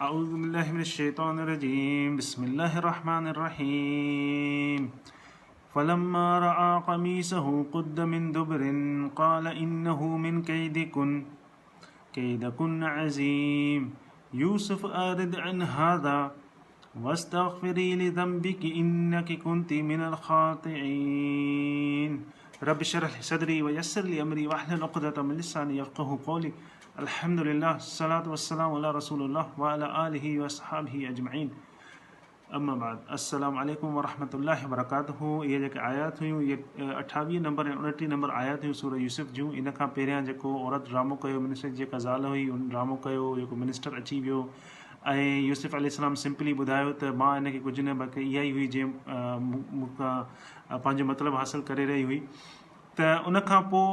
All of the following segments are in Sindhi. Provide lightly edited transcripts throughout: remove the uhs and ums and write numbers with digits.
اعوذ بالله من الشيطان الرجيم بسم الله الرحمن الرحيم فلما رأى قميصه قد من دبر قال إنه من كيدكن كيدكن عظيم يوسف أعرض عن هذا واستغفري لذنبك إنك كنت من الخاطئين رب اشرح لي صدري ويسر لي أمري واحلل عقدة من لساني يفقه قولي الحمد لله الصلاة والسلام على رسول الله وعلى آله واصحابه اجمعين اما بعد السلام عليڪم ورحمة الله وبرڪاته اهي جيڪي آيات هيون اهي 28 نمبر ۽ 29 نمبر آيات هيون سورة يوسف جون ان کان پهريان جيڪو عورت ڊرامو ڪيو منسٽر جي جيڪا زال هئي ان ڊرامو ڪيو جيڪو منسٽر اچي ويو ۽ يوسف عليه السلام سمپلي ٻڌايو ته مان ان کي ڪجهه نه بلڪه اها ئي هئي جنهن مون کان پنهنجو مطلب حاصل ڪري رهي هئي ته ان کان پوء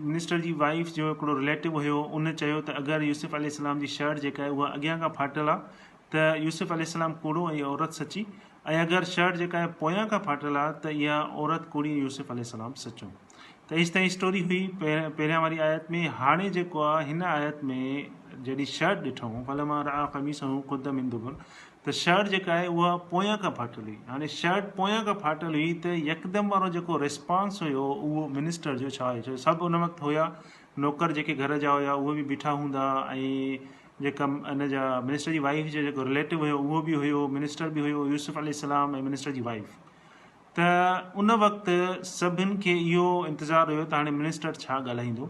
منسٽر جي وائيف جو هڪڙو رليٽو هيو ان چيو ته اگر يوسف عليه السلام جي شرٽ جيڪا آهي اها اڳيان کان ڦاٽل آهي ته يوسف عليه السلام ڪوڙو ۽ عورت سچي ۽ اگر شرٽ جيڪا آهي پويان کان ڦاٽل آهي ته اها عورت ڪوڙي ۽ يوسف عليه السلام سچو ته ايستائين اسٽوري هئي پهريان واري آيت ۾ هاڻي جيڪو آهي هن آيت ۾ جڏهن شرٽ ڏٺو فلما رأى قميصه قد من دبر ته شرٽ جيڪا آهي اها پويان کان ڦاٽل هئي. هاڻي شرٽ پويان کان ڦاٽل هئي ته يڪدم وارو جيڪو ريسپانس هيو اهو منسٽر جو ڇا هيو ڇو سڀ ان وقت هيا نوڪر جيڪي گهر جا هيا اهي به بيٺا هوندا ۽ جيڪا ان جا منسٽر جي وائيف جو جيڪو رليٽو هيو اهو به هيو منسٽر به هيو يوسف عليه السلام ۽ منسٽر جي وائيف ته ان وقت سڀن کي اهو انتظار هيو ته هاڻي منسٽر ڇا ڳالهائيندو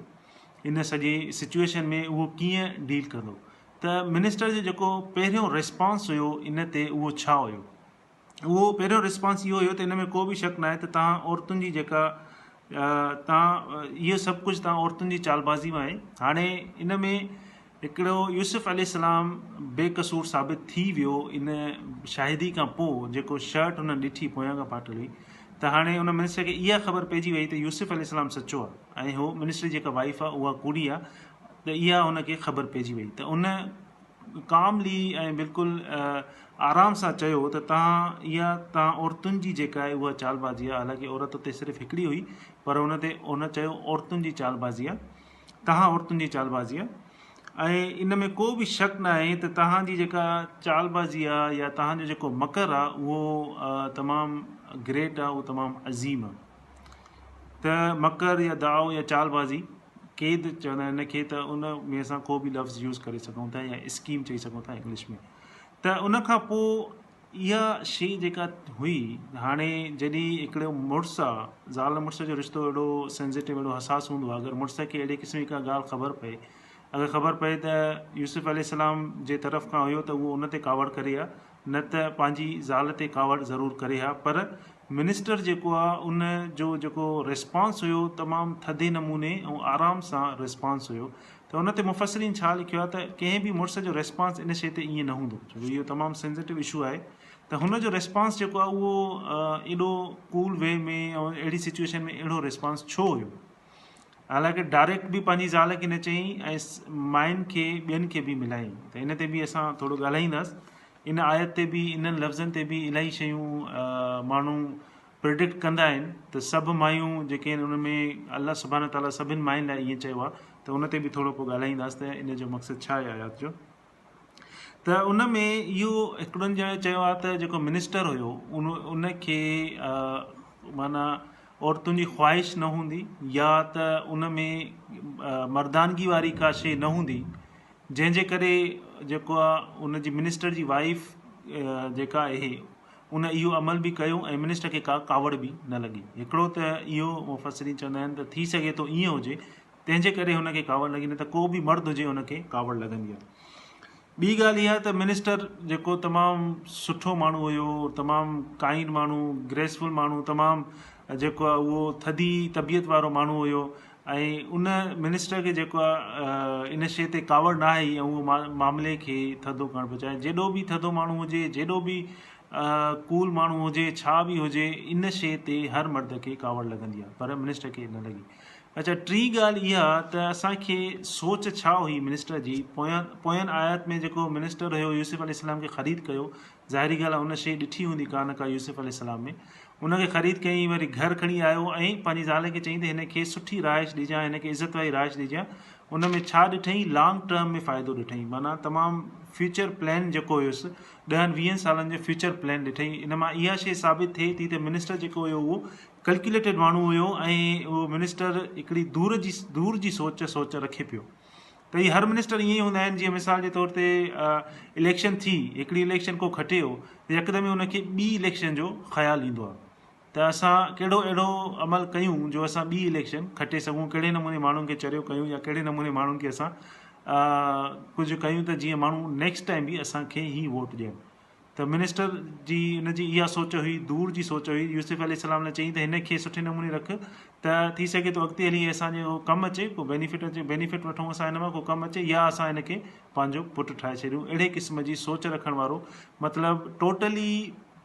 ان سڄي سچويشن ۾ اهو ڪيئن ڊيل ڪندو ته منسٽر جو جيڪو پهريون ريسپانس هيو ان تي اهو ڇا هيو؟ اهو پهريون ريسپانس اهو هيو ته ان ۾ ڪو به شڪ ناهي ته توهان عورتن جي جيڪا توهان اهو سڀ ڪجهه توهان عورتن جي چالبازي مان آهي هاڻي ان ۾ هڪڙو يوسف عليه السلام بي قصور ثابت ٿي ويو ان شاهدي کان پوء جيڪو شرٽ هن ڏٺي پويان کان ڦاٽل هئي ته هاڻي ان منسٽر کي اها خبر پئجي وئي ته يوسف عليه السلام سچو آهي ۽ هو منسٽر جي جيڪا وائيف آهي اها ڪوڙي آهي ته اها هن کي خبر پئجي وئي ته ان ڪاملي ۽ بلڪل آرام سان چيو ته توهان اها توهان عورتن جي جيڪا آهي اها چالبازي آهي حالانڪه عورت اتي صرف هڪڙي هئي پر ان تي ان چيو عورتن جي چالبازي آهي توهان عورتن جي چالبازي آهي ۽ ان ۾ ڪو به شڪ نه آهي ته توهان جي جيڪا چالبازي آهي يا توهان جو جيڪو مڪر آهي اهو تمام گريٽ آهي اهو تمام عظيم آهي ته مڪر يا داء يا چالبازي قيد چوندا آهن ان کي ته ان ۾ اسان ڪو به لفظ يوز ڪري سگهون ٿا يا اسڪيم چئي سگهون ٿا انگلش ۾ ته ان کان پوء اها شي جيڪا هئي هاڻي جڏهن هڪڙو مڙس آ زال مڙس جو رشتو اهڙو سينسيٽو اهڙو حساس هوندو آ اگر مڙس کي اهڙي قسم جي ڪا ڳالهه خبر پئي اگر خبر پئي ته يوسف عليه السلام جي طرف کان هيو ته اهو ان تي ڪاوڙ ڪري ها نه ته پنهنجي زال تي ڪاوڙ ضرور ڪري ها پر منسٽر جيڪو آ ان جو جيڪو ريسپانس هيو تمام ٿڌي نموني ۽ آرام سان ريسپانس هيو ته ان تي مفسرين ڇا لکيو آ ته ڪنهن به مڙس جو ريسپانس ان شي تي ائين نه هوندو ڇو جو اهو تمام سينسيٽو اشو آهي ته هن جو ريسپانس جيڪو آ اهو ايڏو ڪول وي ۾ ۽ اهڙي سچويشن ۾ اهڙو ريسپانس ڇو هيو حالانڪه ڊائريڪٽ به پنهنجي زال کي نه چيائين ۽ ماين کي ٻين کي به ملايائين ته ان تي به اسان ٿورو ڳالهائينداس ان آيت تي به انهن لفظن تي به الاهي شيون ماڻهو پريڊڪٽ ڪندا آهن ته سڀ مايون جيڪي آهن ان ۾ الله سبحانه تعالٰي سڀن ماين لاء ائين چيو آهي ته ان تي به ٿورو پوء ڳالهائينداس ته ان جو مقصد ڇا آهي آيات جو ته ان ۾ اهو هڪڙن ڄڻي چيو آهي ته جيڪو منسٽر هيو ان ان کي معنيٰ عورتن جي خواهش نه هوندي يا ته ان ۾ مردانگي واري ڪا شيء نه هوندي جنهن جي ڪري جيڪو آهي ان جي منسٽر جي وائيف جيڪا آهي ان اهو عمل به ڪيو ۽ منسٽر کي ڪا ڪاوڙ به نه لڳي هڪڙو ته اهو مفسرين چوندا آهن ته ٿي سگهي ٿو ائين هجي تنهن جي ڪري هن کي ڪاوڙ لڳي نه ته ڪو به مرد هجي هن کي ڪاوڙ لڳندي آهي. ٻي ڳالهه اها ته منسٽر جيڪو تمام سٺو ماڻهو هيو تمام ڪائنڊ ماڻهو گريسفل ماڻهو تمام جيڪو آهي اهو ٿڌي طبيعت وارو ماڻهو هيو ۽ ان منسٽر کي جيڪو آهي ان شيء تي ڪاوڙ نه آئي ۽ اهو معاملي کي ٿڌو ڪرڻ پيو چاهي جيڏو به ٿڌو ماڻهو هجي جيڏو به ڪول ماڻهو هجي ڇا به هجي ان شيء تي هر مرد کي ڪاوڙ لڳندي آهي پر منسٽر کي نه لڳي اڇا ٽين ڳالهه اها ته اسان کي سوچ ڇا هئي منسٽر جي پويان پوين آيات ۾ جيڪو منسٽر هيو يوسف عليه السلام کي خريد ڪيو ظاهري ڳالهه آهي ان شيء ڏٺي هوندي ڪا نه ڪا يوسف عليه السلام ۾ ان کي خريد ڪيائين وري گهر کڻي آيو ۽ پنهنجي زال کي چيائين ته هن کي سٺي رهائش ڏجان هن کي عزت واري رهائش ڏجان ان ۾ ڇا ڏٺئين لانگ ٽرم ۾ فائدو ڏٺئين معنيٰ تمام فيوچر پلان جيڪو هيس ڏهن ويهن سالن جو فيوچر پلان ڏٺئين ان مان اها شيء ثابت ٿئي ٿي ته منسٽر جيڪو هيو اهو ڪلڪيوليٽيڊ ماڻهو هيو ۽ اهو منسٽر هڪڙي دور جي دور جي سوچ سوچ رکي پيو ته هي هر منسٽر ائين ئي هوندا آهن جيئن مثال جي طور تي اليڪشن ٿي هڪڙي اليڪشن ڪو کٽي ويو ته يڪدم ئي ان کي ٻي اليڪشن جو خيال ايندو آهي ته اسان ڪهڙو اهڙو عمل ڪيون جو اسان ٻي اليڪشن کٽي سگهون ڪهڙي نموني ماڻهن کي چريو ڪيون يا ڪهڙي نموني ماڻهن کي اسان ڪجهه ڪيون ته جيئن ماڻهو نيڪسٽ ٽائيم به اسان کي ئي ووٽ ڏين ته منسٽر جي ان جي اها سوچ هئي دور جي سوچ هئي يوسف عليه السلام لاء چيائين ته هن کي سٺي نموني رک ته ٿي سگهي ٿو اڳتي هلي اسان جي ڪم اچي ڪو بينيفٽ اچي بينيفٽ وٺون اسان هن مان ڪو ڪم اچي يا اسان هن کي پنهنجو پٽ ٺاهي ڇڏيون اهڙي قسم جي سوچ رکڻ وارو مطلب ٽوٽلي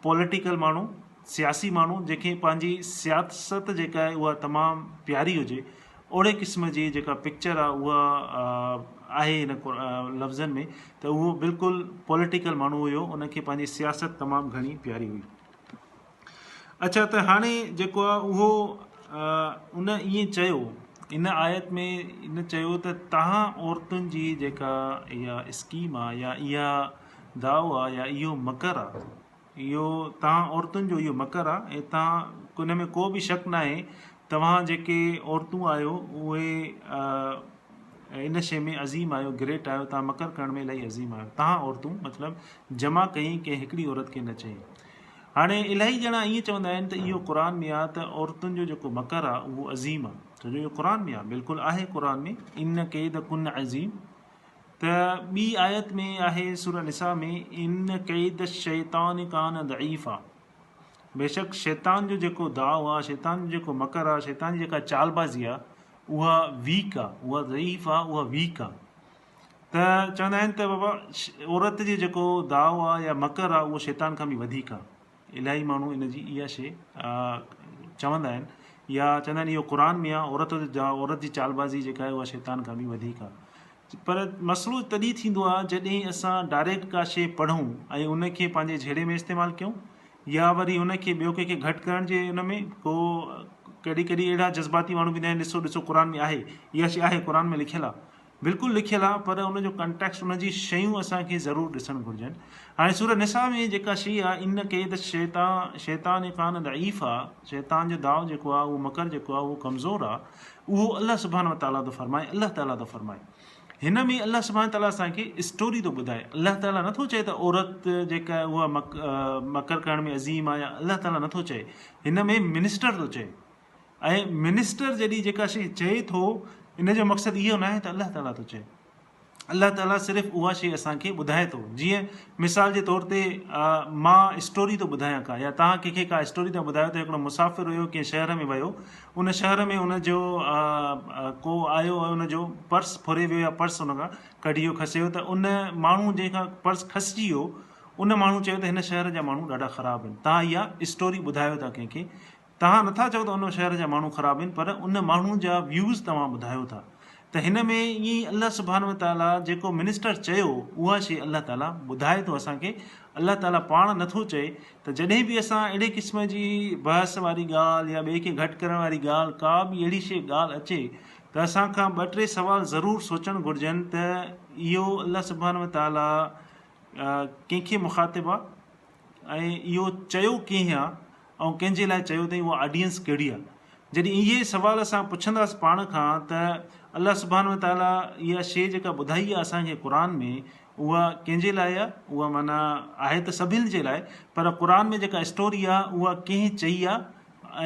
پوليٽيڪل ماڻهو سياسي ماڻهو جنهن کي پنهنجي سياست جيڪا آهي اها تمام پياري هجي اهڙي قسم جي جيڪا پڪچر آهي اها آهي هن لفظن ۾ ته اهو بلڪل پوليٽيڪل ماڻهو هيو ان کي پنهنجي سياست تمام گهڻي پياري هئي اڇا ته هاڻي جيڪو آهي اهو ان ائين چيو ان آيت ۾ ان چيو ته تهان عورتن جي جيڪا اها اسڪيم آهي يا اها داء آهي يا اهو مڪر آهي اهو توهان عورتن جو اهو مڪر آ ۽ توهان ان ۾ ڪو به شڪ ناهي توهان جيڪي عورتون آهيو اهي ان شيء ۾ عظيم آهيو گريٽ آهيو توهان مڪر ڪرڻ ۾ الاهي عظيم آهيو توهان عورتون مطلب جمع ڪيائين ڪنهن هڪڙي عورت کي نه چيائين هاڻي الاهي ڄڻا ائين چوندا آهن ته اهو قرآن ۾ آ ته عورتن جو جيڪو مڪر آ اهو عظيم آ ڇو جو اهو قرآن ۾ آ بلڪل آهي قرآن ۾ ان ڪيد ڪن عظيم ته ٻي آيت ۾ آهي سورة نساء ۾ ان ڪيد الشيطان ڪان ضعيفا بيشڪ شيطان جو جيڪو داء آ شيطان جو جيڪو مڪر آ شيطان جي جيڪا چالبازي آ اها ويڪ آ اها ضعيف آ اها ويڪ آ ته چوندا آهن ته بابا عورت جو جيڪو داء آ يا مڪر آ اهو شيطان کان به وڌيڪ آ الاهي ماڻهو ان جي اها شيء چوندا آهن يا چوندا آهن اهو قرآن ۾ آهي عورت جا عورت جي چالبازي جيڪا آهي اها شيطان کان به وڌيڪ آهي پر مسئلو تڏهن ٿيندو آهي جڏهن اسان ڊائريڪٽ ڪا شيء پڙهون ۽ ان کي پنهنجي جهيڙي ۾ استعمال ڪيون يا وري ان کي ٻيو ڪنهن کي گهٽ ڪرڻ جي ان ۾ ڪو ڪڏهن ڪڏهن اهڙا جذباتي ماڻهو به ايندا آهن ڏسو ڏسو قرآن ۾ آهي اها شيء آهي قرآن ۾ لکيل آهي بلڪل لکيل آ پر ان جو ڪنٽيڪسٽ ان جي شيون اسان کي ضرور ڏسڻ گهرجن. هاڻي سوره نساء ۾ جيڪا شي آ ان ڪيد الشيطان شيطان ڪان ضعيفا شيطان جو داء جيڪو آ اهو مڪر جيڪو آ اهو ڪمزور آ اهو الله سبحانه وتعاليٰ ٿو فرمائي الله تعاليٰ ٿو فرمائي هن ۾ الله سبحانه وتعاليٰ اسان کي اسٽوري ٿو ٻڌائي الله تعاليٰ نٿو چئي ته عورت جيڪا اها مڪر ڪرڻ ۾ عظيم آ يا الله تعاليٰ نٿو چئي هن ۾ منسٽر ٿو چئي ۽ منسٽر جڏهن جيڪا شيء چئي ٿو ان جو مقصد اهو ناهي ته الله تعاليٰ ٿو چئي الله تعاليٰ صرف اها شيء اسان کي ٻڌائي ٿو جيئن مثال جي طور تي مان اسٽوري ٿو ٻڌايان ڪا يا توهان ڪنهن کي ڪا اسٽوري ٿا ٻڌايو ته هڪڙو مسافر هيو ڪنهن شهر ۾ ويو ان شهر ۾ ان جو ڪو آيو ۽ ان جو پرس ڦري ويو يا پرس ان کان ڪڍي ويو کسي ويو ته ان ماڻهو جنهن کان پرس کسجي ويو ان ماڻهو چيو ته هن شهر جا ماڻهو ڏاڍا خراب آهن توهان اها اسٽوري ٻڌايو ٿا ڪنهن کي توهان نٿا چئو ته ان شهر جا ماڻهو خراب آهن پر ان ماڻهو جا ويوز توهان ٻڌايو ٿا ته هن ۾ ائين ئي الله سبحانه وتعاليٰ جيڪو منسٽر چيو اها شيء الله تعاليٰ ٻڌائي ٿو اسان کي الله تعاليٰ پاڻ نٿو چئي ته جڏهن به اسان اهڙي قسم جي بحث واري ڳالهه يا ٻئي کي گهٽ ڪرڻ واري ڳالهه ڪا به اهڙي شيء ڳالهه اچي ته اسان کان ٻه ٽي سوال ضرور سوچڻ گهرجن ته اهو الله سبحانه وتعاليٰ ڪنهن کي مخاطب آهي ۽ اهو چيو ڪنهن آ ۽ ڪنهن جي لاء چيو اٿئي اها آڊينس ڪهڙي آ؟ جڏهن اهي سوال اسان پڇنداس پاڻ کان ته الله سبحانه وتعاليٰ اها شيء جيڪا ٻڌائي آ اسان کي قرآن ۾ اها ڪنهن جي لاء آ؟ اها معنيٰ آهي ته سڀن جي لاء پر قرآن ۾ جيڪا اسٽوري آ اها ڪنهن چئي آ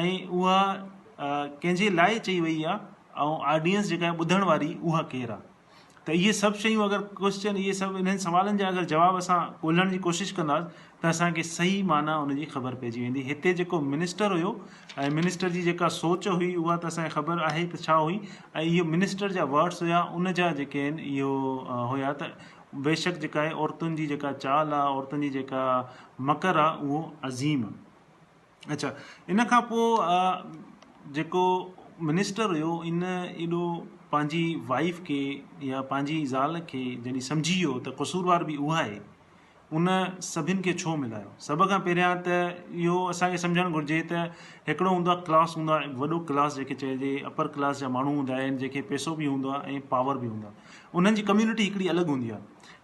۽ اها ڪنهن جي لاء چئي وئي آ ۽ آڊينس جيڪا آهي ٻڌڻ واري اها ڪير آ؟ ته اهي سڀ شيون اگر ڪوئسچن اهي سڀ انهن سوالن جا اگر جواب اسان ڳولڻ جي ڪوشش ڪنداس ته اسان کي صحيح معنيٰ ان جي خبر پئجي ويندي هتي جيڪو منسٽر هيو ۽ منسٽر جي جيڪا سوچ هئي اها ته اسان کي خبر آهي ته ڇا هئي ۽ اهو منسٽر جا ورڊس هيا ان جا جيڪي آهن اهو هيا ته بيشڪ جيڪا آهي عورتن جي جيڪا چال آهي عورتن جي جيڪا مڪر آهي اهو عظيم آهي اڇا ان کان پوء جيڪو منسٽر هيو ان ايڏو پنهنجي وائيف کي يا پنهنجي زال کي جڏهن سمجهي ويو ته قصوروار به اها آهي ان سڀن کي ڇو ملايو؟ سڀ کان پهريان ته اهو اسان کي سمجهڻ گهرجي ته هڪڙو هوندو آهي ڪلاس هوندو آهي وڏو ڪلاس جيڪي چئجي اپر ڪلاس جا ماڻهو هوندا آهن جيڪي پئسو به هوندو آهي ۽ پاور به هوندو آهي انهن جي ڪميونٽي هڪڙي الڳ هوندي آهي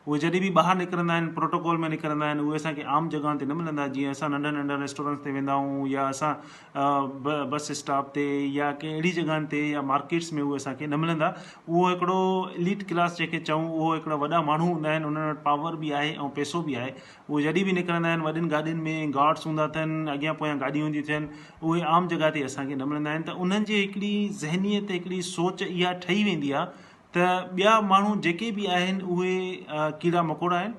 اهي جڏهن به ٻاهر نڪرندا آهن پروٽوڪول ۾ نڪرندا آهن اهي اسان کي عام جڳهن تي نه ملندا جيئن اسان ننڍن ننڍن ريسٽورنٽس تي ويندا آهيون يا اسان بس اسٽاپ تي يا ڪنهن اهڙي جڳهن تي يا مارڪيٽس ۾ اهي اسان کي نه ملندا اهو هڪڙو اليٽ ڪلاس جنهن کي چئون اهو هڪڙا وڏا ماڻهو هوندا آهن انهن وٽ پاور به آهي ۽ پئسو به آهي اهي جڏهن به نڪرندا آهن وڏين گاڏين ۾ گارڊس هوندا اٿن اڳيان پويان گاڏيون هونديون اٿن اهي عام جڳهه تي اسان کي نه ملندا آهن ته انهن جي هڪڙي ذهنيت هڪڙي سوچ اها ٺهي ويندي آهي ته ٻيا ماڻهو جيڪي به آهن اهي ڪيڙا مڪوڙا آهن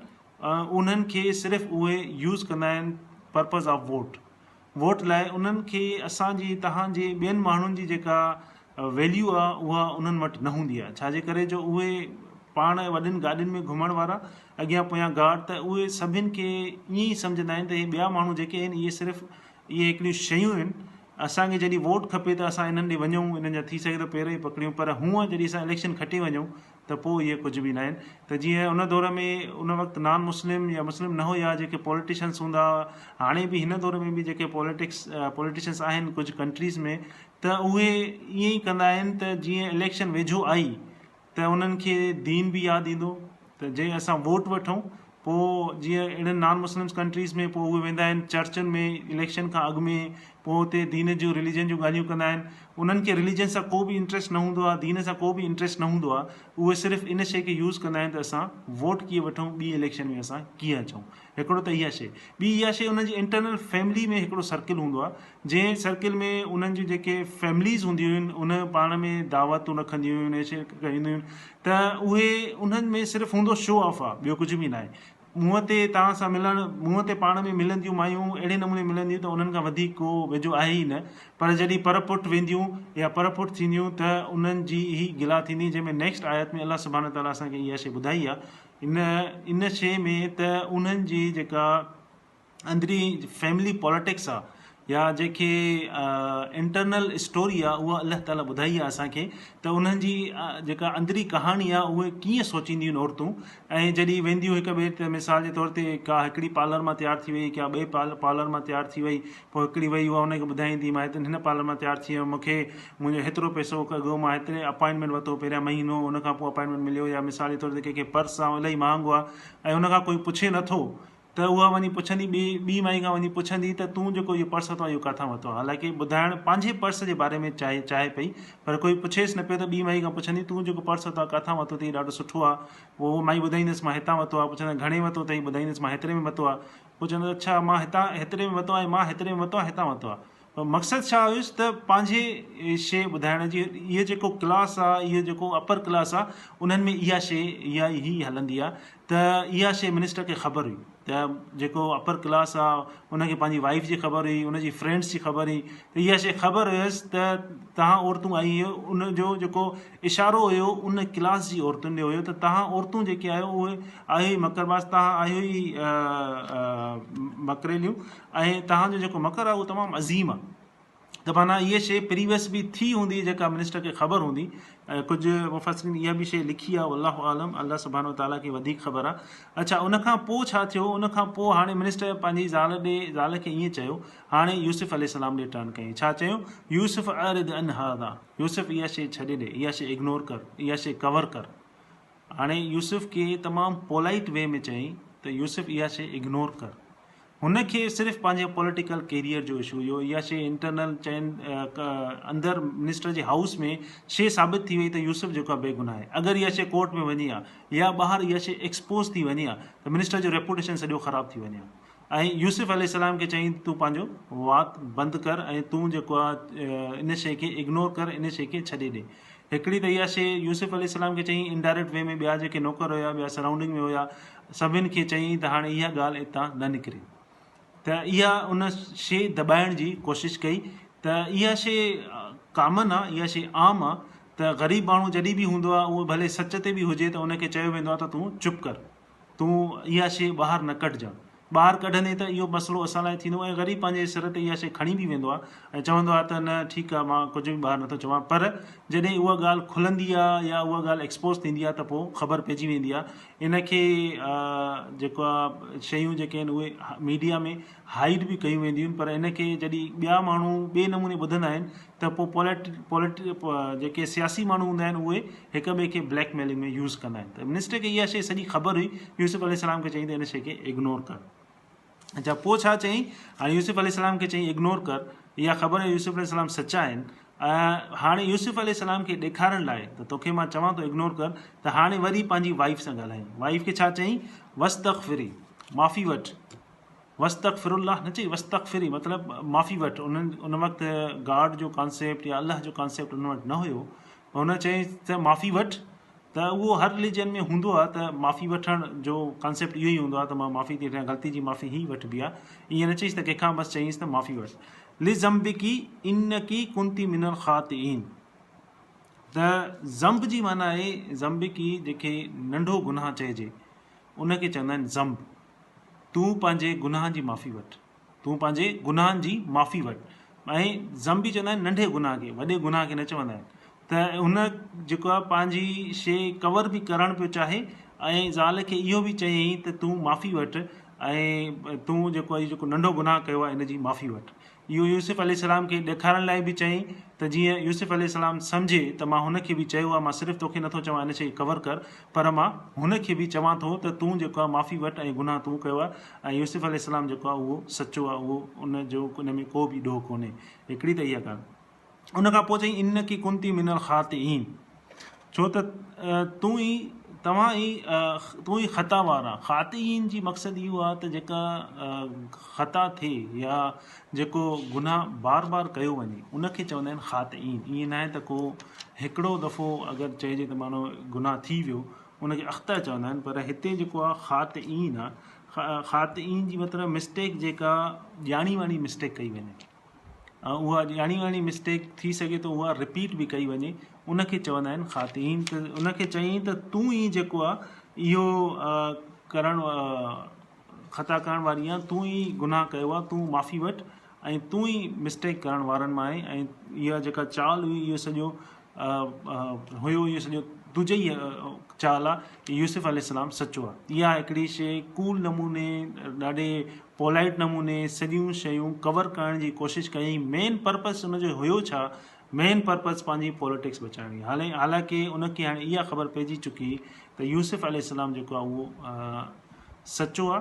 انهن کي صرف اهي يوز ڪندا آهن پرپز آف ووٽ ووٽ لاء انهن کي اسان جي توهان جي ٻين ماڻهن جي جيڪا ويليو آ اها انهن وٽ نه هوندي آ ڇا جي ڪري جو اهي پاڻ وڏين گاڏين ۾ گهمڻ وارا اڳيان پويان گارڊ ته اهي سڀن کي ائين ئي سمجهندا آهن ته هي ٻيا ماڻهو جيڪي آهن اهي صرف اهي هڪڙيون شيون آهن اسان کي جڏهن ووٽ کپي ته اسان انهن ڏي وڃون انهن جا ٿي سگهي ٿو پير ئي پڪڙيون پر هونء جڏهن اسان اليڪشن کٽي وڃون ته پوء اهي ڪجهه به ناهن ته جيئن ان دور ۾ ان وقت نان مسلم يا مسلم نه هيا جيڪي پوليٽيشنس هوندا هئا هاڻي به هن دور ۾ به جيڪي پوليٽڪس پوليٽيشنس آهن ڪجهه ڪنٽريز ۾ ته اهي ائين ئي ڪندا آهن ته جيئن اليڪشن ويجهو آئي ته انهن کي دين به ياد ايندو ته جي اسان ووٽ وٺون پوء جيئن اهڙن نان مسلمس ڪنٽريز ۾ پوء اهي ويندا آهن چرچن ۾ اليڪشن کان اڳ ۾ پوء اتي دين جون رليجن جون ڳالهيون ڪندا آهن انهن کي رليجن سان ڪو به انٽريسٽ نه هوندو آهي دين سان ڪو به انٽريسٽ نه هوندو آهي اهي صرف ان شيء کي يوز ڪندا آهن ته اسان ووٽ ڪيئن وٺون ٻي اليڪشن ۾ اسان ڪيئن اچون هڪڙو ته اها شيء ٻي اها شيء انهن جي انٽرنل فيملي ۾ هڪڙو سرڪل هوندو آهي جنهن سرڪل ۾ انهن جون جيڪي فيمليز هونديون آهن ان پاڻ ۾ دعوتون رکنديون آهن ۽ ڪنديون آهن ته اهي انهن ۾ صرف هوندو شو آف آهي ٻيو ڪجهه به ناهي منهن تي توهان سان ملڻ منهن تي پاڻ ۾ ملنديون مايون اهڙي نموني ملنديون ته انهن کان وڌيڪ ڪو ويجهو آهي ئي نه پر جڏهن پر پٺ وينديون يا پر پٺ ٿينديون ته انهن جي ئي گلا ٿيندي جنهن ۾ نيڪسٽ آيت ۾ الله سبحانه تعالٰي اسان کي اها شي ٻڌائي آهي ان ان شي ۾ ته انهن جي جيڪا اندرين فيملي پاليٽڪس آ يا جيڪي انٽرنل اسٽوري آ اها الله تعالي ٻڌائي آ اسان کي ته انهن جي جيڪا اندري ڪهاڻي آ اهي ڪيئن سوچينديون آهن عورتون ۽ جڏهن وينديون هڪ ٻئي تي مثال جي طور تي ڪا هڪڙي پارلر مان تيار ٿي وئي ڪا ٻئي پارلر مان تيار ٿي وئي پوء هڪڙي وئي اها ان کي ٻڌائيندي مان هتي هن پارلر مان تيار ٿي ويم مون کي منهنجو هيترو پئسو لڳو مان هيتري اپائنٽمينٽ ورتو پهريان مهينو ان کان پوء اپائنٽمينٽ مليو يا مثال جي طور تي ڪنهن کي پرس آ الاهي مهانگو آ ۽ ان کان ڪوئي پڇي نٿو ته اها وڃي پڇندي ٻي ٻي مائي کان وڃي پڇندي ته تون جيڪو اهو پرس ورتو آهي اهو ڪاٿان ورتو آهي حالانڪه ٻڌائڻ پنهنجي پرس جي باري ۾ چاهي چاهي پئي پر ڪوئي پڇيس نه پيو ته ٻي مائي کان پڇندي تون جيڪو پرس ورتو آهي ڪاٿان ورتو اٿئي ڏاڍو سٺو آهي پوء اها مائي ٻڌائيندس مان هتان ورتو آهي پڇندس گهڻي ورتو اٿئي ٻڌائيندس مان هيتري ۾ ورتو آهي پوء چوندس اڇا مان هتان هيتري ۾ ورتو آهي مان هيتري ۾ ورتو آهي هتان ورتو آهي پر مقصد ڇا هيس ته پنهنجي شيء ٻڌائڻ جي اهو جيڪو ڪلاس آ اهو جيڪو اپر ڪلاس آ انهن ۾ اها شيء اها ئي هلندي آ ته اها شيء منسٽر کي خبر هئي ته جيڪو اپر ڪلاس آ ان کي پنهنجي وائيف جي خبر هئي ان جي فرينڊس جي خبر هئي ته اها شيء خبر هيس ته توهان عورتون آئي آهيو ان جو جيڪو اشارو هيو ان ڪلاس جي عورتن ڏي هيو ته توهان عورتون جيڪي آهيو اهي آهيو ئي مڪرباز توهان آهيو ئي مڪريليون ۽ توهان جو جيڪو مڪر آهي اهو تمام عظيم آهي ته معنيٰ اها شيء پريويس به ٿي هوندي جيڪا منسٽر کي خبر هوندي ۽ ڪجهه مفسرين اها به شيء لکي آهي والله اعلم الله سبحانه وتعالٰي کي وڌيڪ خبر آهي اڇا ان کان پوء ڇا ٿيو ان کان پوء هاڻي منسٽر پنهنجي زال ڏي زال کي ائين چيو هاڻي يوسف عليه السلام ڏي ٽرن ڪيائين ڇا چيو يوسف اعرض عن هذا يوسف اها شيء ڇڏي ڏي اها شيء اگنور ڪر اها شيء ڪور ڪر هاڻي يوسف کي تمام پولائيٽ وي ۾ چيائين ته يوسف اها شيء اگنور ڪر. هن کي صرف پنهنجي پوليٽيڪل ڪيريئر جو اشو هيو. اها شيء انٽرنل چين اندر منسٽر جي هائوس ۾ شيء ثابت ٿي وئي ته يوسف جيڪو آهي بيگناهه آهي. اگر اها شيء ڪورٽ ۾ وڃي ها يا ٻاهر اها شيء ايڪسپوز ٿي وڃي ها ته منسٽر جو ريپوٽيشن سڄو خراب ٿي وڃي ها. ۽ يوسف عليه السلام کي چيائين ته تون پنهنجو وات بند ڪر ۽ تون جيڪو آهي ان شيء کي اگنور ڪر ان شيء کي ڇڏي ڏي. هڪڙي ته اها شيء يوسف عليه السلام کي چيائين انڊائريڪٽ وي ۾ ٻيا جيڪي نوڪر هيا ٻيا سرائونڊنگ ۾ هيا سڀن کي چيائين ته هاڻي اها ڳالهه اتان نه نڪري ته اها ان شيء دٻائڻ جي ڪوشش ڪئي ته اها شيء ڪامن آهي اها شيء عام آهي ته غريب ماڻهو جڏهن به هوندو آهي اهو ڀلي سچ تي به هجي ته ان کي چيو ويندو آهي ته تون چپ ڪر. تون اها شيء ٻاهر نه ڪڍجان. ٻاهر ڪڍندين ته اهو مسئلو اسان لاء ٿيندو ۽ غريب پنهنجي سر تي اها شيء کڻي به ويندو آهي ۽ چوندو آهي ته نه ٺيڪ آهي مان ڪجهه به ٻاهر نٿو چوان پر جڏهن اها ڳالهه کلندي آهي يا اها ڳالهه ايڪسپوز ٿيندي آهي ته پوء خبر پئجي ويندي آهي. ان کي جيڪو آ شيون جيڪي آهن اهي ميڊيا ۾ هائيڊ به ڪيون وينديون آهن پر ان کي جڏهن ٻيا ماڻهو ٻئي نموني ٻڌندا آهن ته پوء پوليٽ پوليٽ جيڪي سياسي ماڻهو هوندا آهن اهي هڪ ٻئي کي بليڪ ميلنگ ۾ يوز ڪندا آهن ته منسٽر کي اها شي سڄي خبر هئي يوسف عليه السلام کي چيائين ته ان شي کي اگنور ڪر. اڇا پوء ڇا چيائين؟ هاڻي يوسف عليه السلام کي چيائين اگنور ڪر، اها خبر آهي يوسف عليه السلام سچا آهن ۽ هاڻي يوسف عليه السلام کي ڏيکارڻ لاء ته توکي مان چوان ٿو اگنور ڪر ته هاڻي وري پنهنجي وائيف سان ڳالهايائين وائيف کي ڇا چيائين واستغفري معافي وٺ واستغفر الله نه چئي واستغفري مطلب معافي وٺ انهن ان وقت گاڊ جو ڪانسيپٽ يا الله جو ڪانسيپٽ ان وٽ نه هيو هن چيائين ته معافي وٺ ته اهو هر رليجن ۾ هوندو آهي ته معافي وٺڻ جو ڪانسيپٽ اهو ئي هوندو آهي ته مان معافي ٿي وٺان غلطي جي معافي ئي وٺبي آهي ائين نه چئيس ته ڪنهن کان بس چئيس ته معافي وٺ لذنبڪي انڪي ڪنتي من الخاطئين ته ذنب جي معنيٰ آهي ذنبڪي جيڪي ننڍو گناهه چئجي ان کي چوندا آهن ذنب تون پنهنجي گناهن جي معافي وٺ تون پنهنجي گناهن جي معافي وٺ ۽ ذنب به چوندا آهن ننڍي گناهه کي وڏي گناهه کي نه چوندا آهن ته هن جيڪو آهي پنهنجي شي ڪور به ڪرڻ پيو چاهي ۽ زال کي اهو به چيائين ته تون معافي وٺ ۽ تون جيڪو آهي جيڪو ننڍو گناهه ڪيو آهي ان جي معافي وٺ اهو يوسف عليه السلام کي ڏيکارڻ لاء به چيائين ته جيئن يوسف عليه السلام سمجهي ته مان هن کي به چيو آهي مان صرف توکي نٿو چوان ان شيء کي ڪور ڪر پر مان هن کي به چوان ٿو ته تون جيڪو آهي معافي وٺ ۽ گناهه تون ڪيو آهي ۽ يوسف عليه السلام جيڪو آهي اهو سچو آهي اهو ان جو ان ۾ ڪو به ڏوهه ڪونهي هڪڙي ته اها ڳالهه ان کان پوء چيائين انڪ ڪنت من الخاطئين ڇو ته تون ئي توهان ئي تون ئي خطا وارا خاطئين جي مقصد اهو آهي ته جيڪا خطا ٿئي يا جيڪو گناهه بار بار ڪيو وڃي ان کي چوندا آهن خاطئين ائين ناهي ته ڪو هڪڙو دفعو اگر چئجي ته مانو گناهه ٿي ويو ان کي اخطا چوندا آهن پر هتي جيڪو آهي خاطئين آهي خاطئين جي مطلب مسٽيڪ جيڪا ڄاڻي واڻي مسٽيڪ ڪئي وڃي اها ڄاڻي واڻي مسٽيڪ ٿي سگهي ٿو اها رپيٽ به ڪئي وڃي ان کي چوندا آهن خاطئين ته ان کي چيائين ته تون ئي جيڪو آهي اهو ڪرڻ خطا ڪرڻ واري آهين تون ئي گناهه ڪيو آهي تون معافي وٺ ۽ تون ئي مسٽيڪ ڪرڻ وارن مان آهين ۽ اها جيڪا چال هئي اهو سڄو هيو اهو سڄو تنهنجي ئي چال آ يوسف عليه السلام سچو آ اها هڪڙي شي ڪول نموني ڏاڍي پولائيٽ نموني سڄيون شيون ڪور ڪرڻ جي ڪوشش ڪيائين مين پرپس ان جو هيو ڇا مين پرپس پنهنجي پوليٽڪس بچائڻ هئي هالي حالانڪه ان کي هاڻي اها خبر پئجي چڪي ته يوسف عليه السلام جيڪو آ اهو سچو آ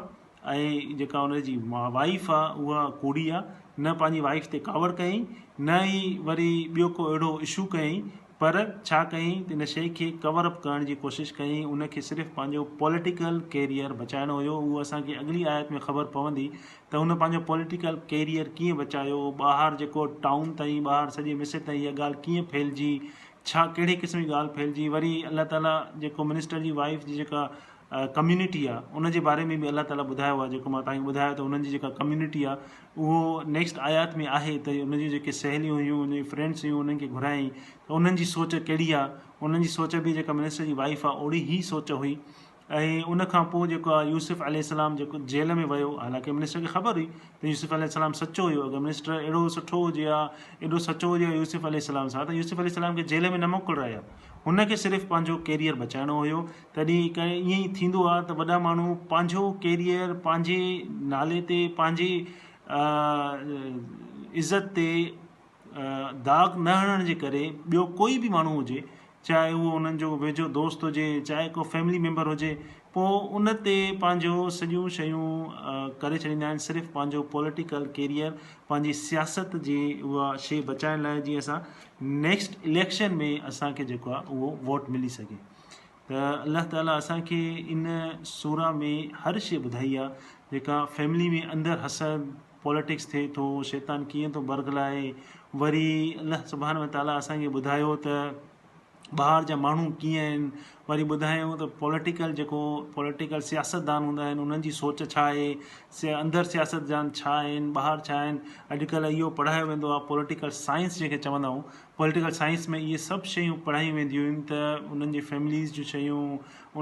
۽ جيڪا ان جي وائيف آ اها ڪوڙي آ نه پنهنجي وائيف تي ڪاوڙ ڪيائين نه ئي وري ٻيو ڪو اهڙو اشو ڪيائين پر ڇا ڪيائين ته ان شئي کي ڪور اپ ڪرڻ جي ڪوشش ڪيائين ان کي صرف پنهنجو پوليٽيڪل ڪيريئر بچائڻو هيو اهو اسان کي اڳلي آيت ۾ خبر پوندي ته هن پنهنجو پوليٽيڪل ڪيريئر ڪيئن بچايو ٻاهر جيڪو ٽائون تائين ٻاهر سڄي مصر تائين اها ڳالهه ڪيئن ڦهلجي ڇا ڪهڙي قسم جي ڳالهه ڦهلجي وري الله تعالي جيڪو منسٽر جي وائيف جي جيڪا ڪميونٽي آ ان جي باري ۾ به الله تعالي ٻڌايو آ جيڪو مان توهان کي ٻڌايو ته انهن جي جيڪا ڪميونٽي آ اهو نيڪسٽ آيات ۾ آهي ته ان جون جيڪي سهيليون هيون ان جون فرينڊس هيون انهن کي گهرايائين ته انهن جي سوچ ڪهڙي آ انهن جي سوچ به جيڪا منسٽر جي وائيف آ اوڙي ئي سوچ هئي ۽ ان کان پوء جيڪو آ يوسف عليه السلام جيڪو جيل ۾ ويو حالانڪه منسٽر کي خبر هئي ته يوسف عليه السلام سچو هيو اگر منسٽر اهڙو سٺو هجي ها ايڏو سچو هجي ها يوسف عليه السلام سان ته يوسف عليه السلام کي جيل ۾ نه موڪلرائي ها هن کي صرف پنهنجو ڪيريئر بچائڻو هيو تڏهن ڪڏهن ائين ئي ٿيندو آهي ته وڏا ماڻهو پنهنجو ڪيريئر پنهنجي نالي تي پنهنجي عزت تي داغ نه هڻڻ جي ڪري ٻيو ڪوئي به ماڻهو هجي چاهي اهو انهن جو ويجهو دوست هجي چاهي ڪو فيملي ميمبر هجي پوء ان تي پنهنجو سڄيون شيون ڪري ڇڏيندا آهن صرف پنهنجو پوليٽيڪل ڪيريئر پنهنجي سياست جي اها شي بچائڻ لاء جيئن اسان نيڪسٽ اليڪشن ۾ اسانکي جيڪو آهي اهو ووٽ ملي سگهي ته الله تعالي اسان کي ان سورة ۾ هر شي ٻڌائي آ جيڪا فيملي ۾ اندر حسد پوليٽڪس ٿئي ٿو شيطان ڪيئن ٿو برغلائي وري الله سبحانه وتعالي اسان کي ٻڌايو ته ٻاهر جا ماڻهو ڪيئن آهن وري ٻڌايو ته پوليٽيڪل جيڪو پوليٽيڪل سياستدان هوندا آهن انهن جي سوچ ڇا آهي اندر سياستدان ڇا آهن ٻاهر ڇا آهن اڄڪلهه اهو پڙهايو ويندو آهي پوليٽيڪل سائنس جنهن کي چوندا آهيون پوليٽيڪل سائنس ۾ اهي سڀ شيون پڙهايون وينديون آهن ته انهن جي فيمليز جون شيون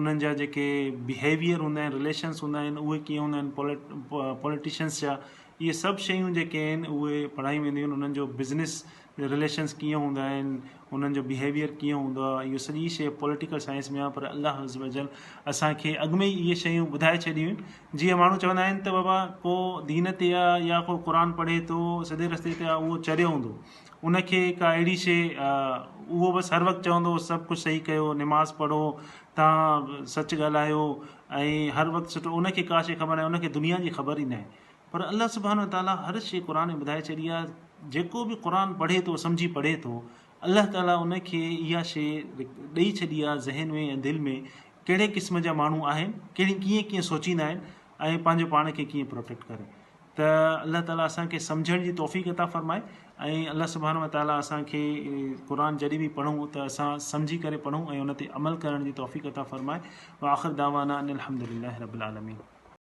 انهن جا جيڪي بيهيويئر هوندا آهن رليشنس هوندا آهن اهي ڪيئن هوندا آهن پوليٽيشنس جا اهي سڀ شيون جيڪي آهن اهي پڙهايون وينديون آهن انهن جو بزنس رليشنس ڪيئن هوندا آهن، انهن جو بيهيويئر ڪيئن هوندو آهي، اهو سڄي شيء پوليٽيڪل سائنس ۾ آهي پر الله عزّوجلّ اسان کي اڳ ۾ ئي اهي شيون ٻڌائي ڇڏيون آهن. جيئن ماڻهو چوندا آهن ته بابا ڪو دين تي آهي يا ڪو قرآن پڙهي ٿو سڌي رستي تي آهي اهو چريو هوندو، ان کي ڪا اهڙي شيء اهو بس هر وقت چوندو سڀ ڪجهه صحيح ڪيو، نماز پڙهو، توهان سچ ڳالهايو ۽ هر وقت سٺو، ان کي ڪا شيء خبر ناهي، ان کي دنيا جي خبر ئي ناهي. پر الله سبحانه وتعاليٰ هر شيء قرآن ۾ ٻڌائي ڇڏي آهي، جيڪو به قرآن پڙهي ٿو سمجهي پڙهي ٿو، الله تعاليٰ ان کي اها شيء ڏئي ڇڏي آهي ذهن ۾ ۽ دل ۾ ڪهڙي قسم جا ماڻهو آهن، ڪهڙي ڪيئن ڪيئن سوچيندا آهن ۽ پنهنجو پاڻ کي ڪيئن پروٽيڪٽ ڪري ته الله تعاليٰ اسان کي سمجهڻ جي توفيق عطا فرمائي ۽ الله سبحانه وتعاليٰ اسان کي قرآن جڏهن به پڙهون ته اسان سمجهي ڪري پڙهون ۽ ان تي عمل ڪرڻ جي توفيق عطا فرمائي واخر دعوانا ان الحمد لله رب العالمين.